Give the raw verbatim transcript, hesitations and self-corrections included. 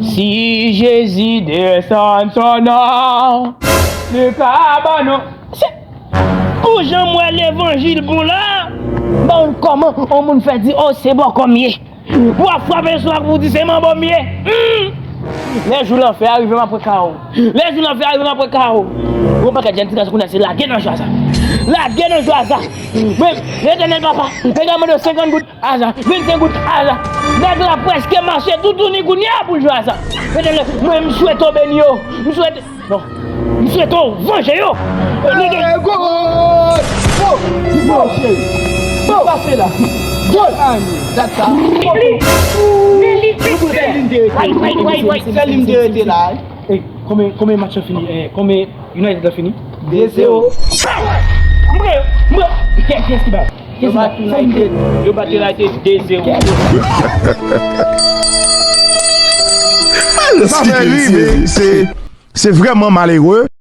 Si Jezi desann sò nan, li ka ban nou. Se pou jan m wè levanjil bon la. Bon, kòman yon moun fè di, oh, se bòkò m ye? W ap frape sou ak pou di se manbo m ye. Hmm. Lè jou lanfè a rive, m ap pran kawo. Lè jou lanfè a rive, m ap pran kawo. Yon pakèt jèn ti gason kounye a se lage nan jwaza. Lage nan jwaza. Men, Letènèl papa, nèg la mande senkant goud, aza, vennsenk goud, aza. Nèg la prèske mache toutouni kounye a pou l jwaza. Letènèl, mwen, m swete w beni yo. M swete, non. M swete w vanje yo. Nèg la gòl! Bon, bon, cheri. Bon, pase la. Gòl! That's all. Men li, men li, men li. Sèl li m te rete la. Ey, konbyen, konbyen match la fini? Eh, konbyen United la fini? De zewo. Mwen, mwen, kiyès ki bat? Yo bat United, yo bat United de zewo. Sa fè ri, men se, se vrèman malere.